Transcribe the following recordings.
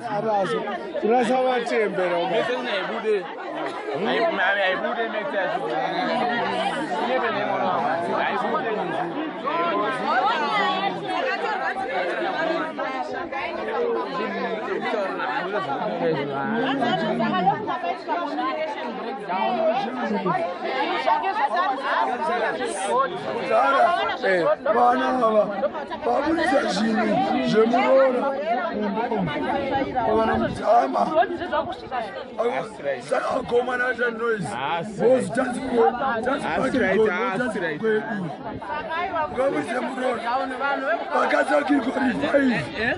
Araso. Kurasa matembera. Vana ava vabudisa zvinhu zvemuroora mumba vana mudzama saka vakomana vaita noise vozitazikwedu ukabudisa muroora vakadzi vakirigori 5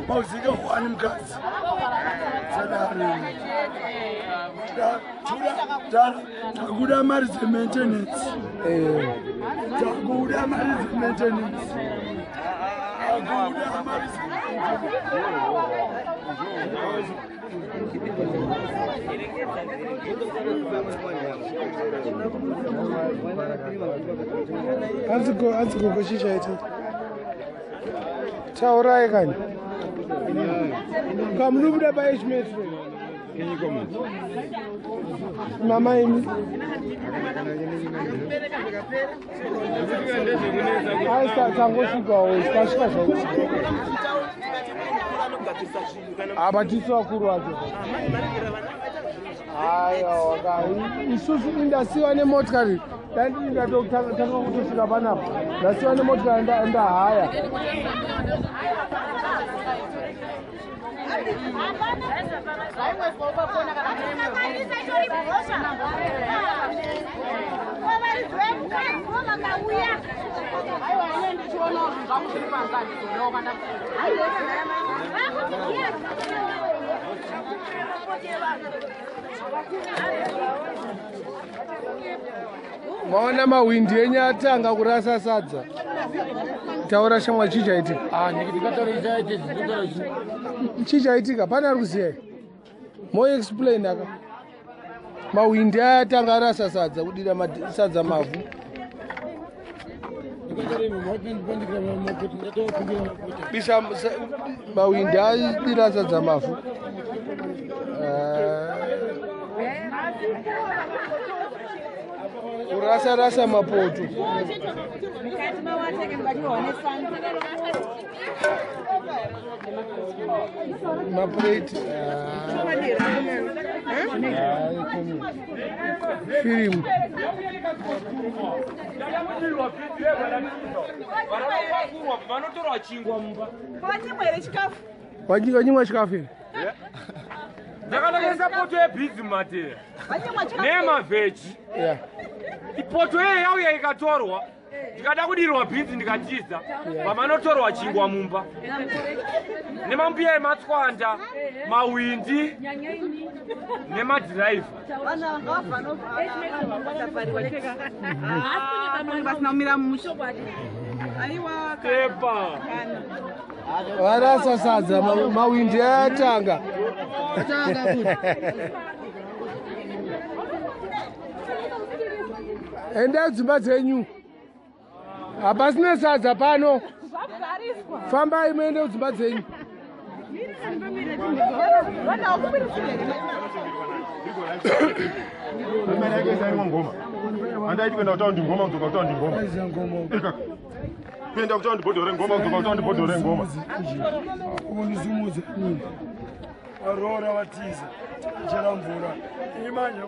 mauzika 1 mukadzi sadaro takuda mari dzemaintenance, takuda mari dzemaintenance, takuda mari. Hanzi gogo chichaita. Taurai kani. Kamunobuda pa H metro. Mama imi. Ai tangosvikawo tasvika zvakuti. Apa tisu vakuru vacho. Aiwa isusu indasiwa nemotikari. Ndatanga kutosvika panapa. Ndasiwa nemotikari ndahaya. Maona mahwindi enyu atanga kurasa sadza. Taura shamwa chichaitika. Chichaitika pane ari kuziya. Mo explain aka. Mahwindi aya atanga arasa sadza kudira sadza mavhu. Bisa mahwindi adira sadza mavhu. Kurasa rasa mapoto. Maplate. Firimu. Wanyimwa chikafu here? Ndakanakisa poto yebhizi mumatera nemavheji. Ipoto yeye yauya ikatorwa, ndikada kudirwa bhinzi ndikatiza, vamanotorwa chingwa mumba nemambuya ematswanda, mawindi nemadhiraivha. Pepa varasa sadza mawindi ayatanga. Endai dzimba dzenyu. Hapasina sadza pano. Fambai muende kudzimba dzenyu. Andaiti kuenda kutaundi ngoma kudzoka kutaundi ngoma. Kuenda kutaundi bhodhore ngoma kudzoka kutaundi bhodhore ngoma. Unizumudza nini? Varora vatiza. Chera mvura. Imanje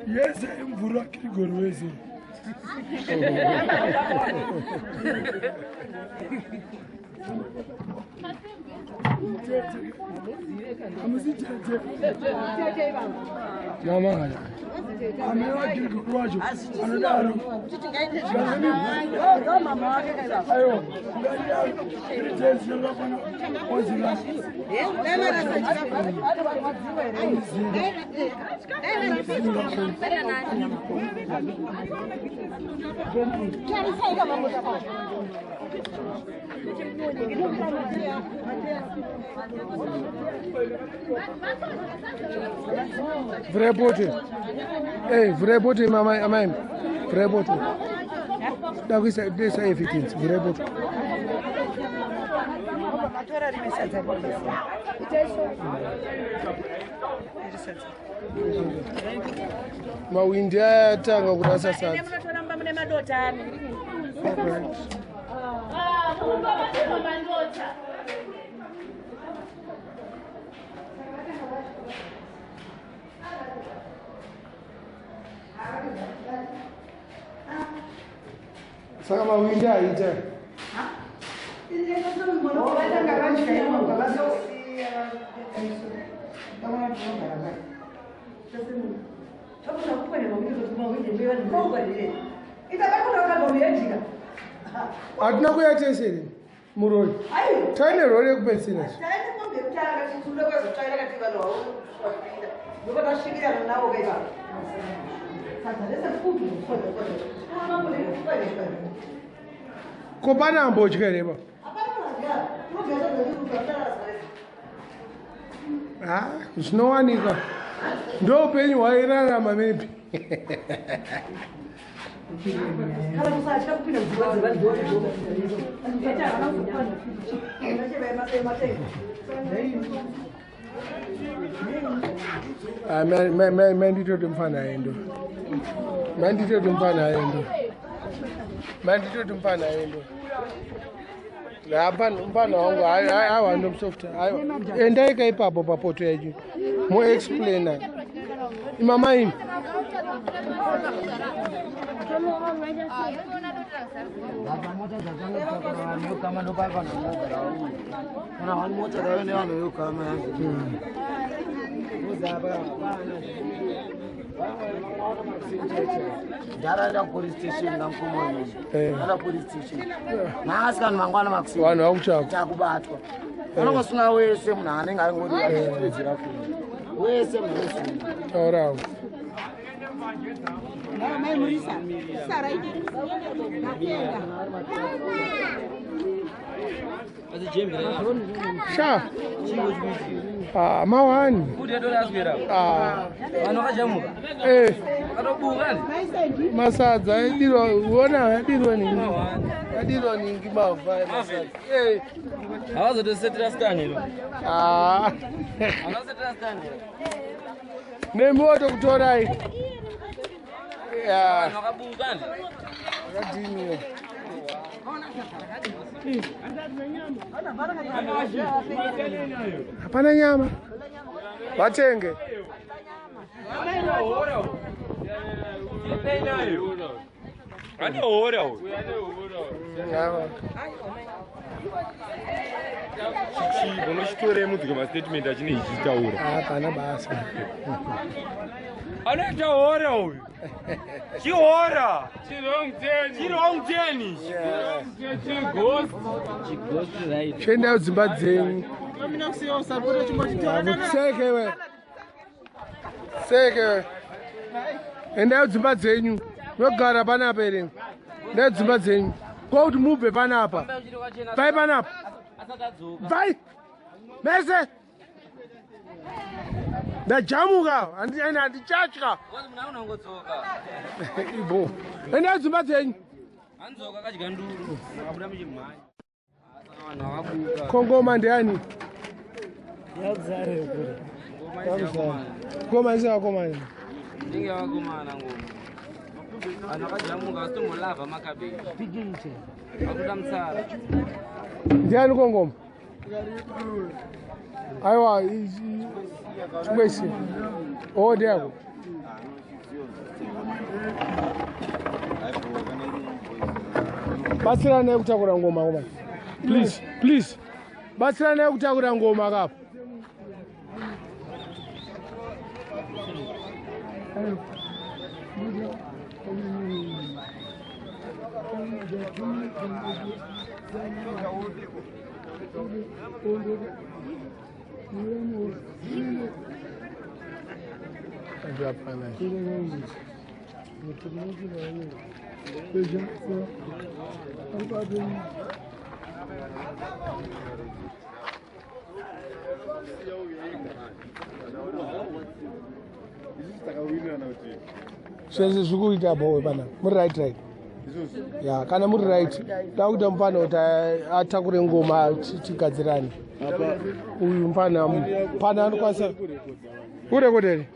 Yese imvura Grigori wese. Mama Vrepote. Hey, vrepote mama amai. Vrepote. Dakuisa desa evidence vrepote. Matora rimwe sadza. Mawindi ayatanga kurasa sadza. Munotoramba mune madota ani. Saka mawindi aita. Hatina kuya tese here murori. Taine rori yekupedzisira. Ko pane ambodya here pa? Zvinowanikwa. Ndo upenyu hwairarama maybe. Manditoti mufana aendo. Manditoti mufana aendo. Manditoti mufana aendo. Mufana wangu aiwa ndomusofta. Endai ka ipapo papoto yacho. Mo explainer. Mama ini. Sha. Ah, mawani. Ah. Eh. Masadza adirwa uona adirwa ningi. Adirwa ningi mava masadza. Eh. Havazotosetera stanilo. Ah. Havazosetera stanilo. Nemoto kutorai. Yeah. Vakabukani. Vakadiniwa. Hapana nyama. Vatenge. Unochitorei mudzi mastatement achinenge ichitaura. Hapana basa. Anoita hora uyu. Chihora. Chirong 10. Chiendai kudzimba dzenyu. Sekewe. Sekewe. Endai kudzimba dzenyu. Munogara panapa here? Endai kudzimba dzenyu. Kwakuti mubve panapa. Bvai panapa. Bvai. Mese. Ndajamuka handichatya. Ibo. Endai kudzimba dzenyu. Kongoma ndiani? Ngoma isi vakomana. Ndinge vakomana ngoma. Vanhu vakajamuka vasitombolavha makabeji. Vakuda mutsara. Ndiani kongoma? Aiwa, chimwesi. Oh, ndiyako. Batsiranai kutakura ngoma komana. Please, please. Batsiranai kutakura ngoma kapo. Zvese zviri kuita boe panapa. Muri right, right. Ya, kana muri right, takuita mufana kuti atakure ngoma tigadzirane. Uyu mufana mufana anokwanisa kurekodha here?